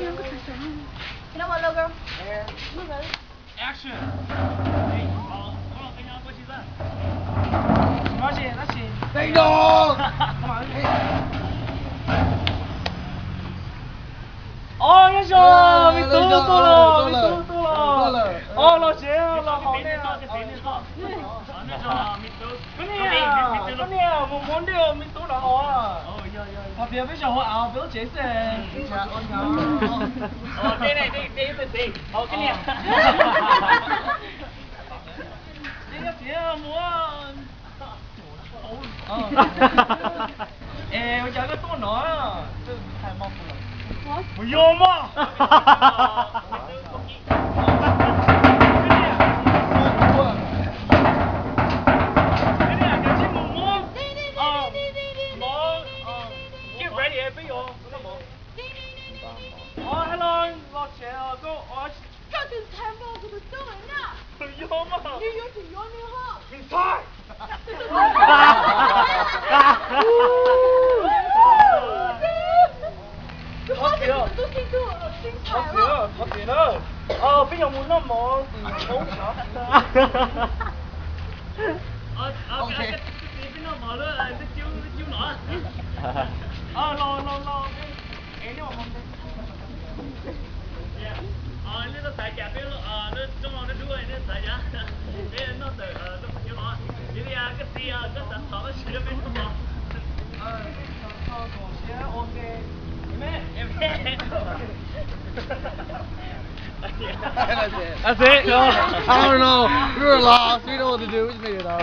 Can I have one logo? Action. Hey, uh, hold on, hang on, what you got? Nói gì, nói gì? Thank you. Ôi, nyob zoo, me tub tuaj los, me tub tuaj los. Ôi, los tsev los hauv ne. Koj niam, koj niam, mus muab ntiag me tub no hauv. Hos tias peb zaum hauv av peb lub tsev xwb. Dej, dej, dej, dej, dej, dej. Ua txiv mus. Es ua cas koj tuaj no? Mus yos mog. Get ready, peb yuav noj mov. Os, hello, los tsev os, koj, os. Koj tus ntxhais muaj kuv tus tub lawm na. Yog mas. Nws yuav tsum yuav nws ho. Ntxhais. Thov txim, thov txim na. Peb yuav mus noj mov. Los, los, los. Nej tau xav cas peb lub rooj no dub dub, nej xav cas? Peb noj tawm lub qhov cub no. Yog li koj txiv, koj xav thov Vajtswv rau peb noj mov. Amen. Amen. That's it. I don't know. We were lost. We don't know what to do. We just made it up.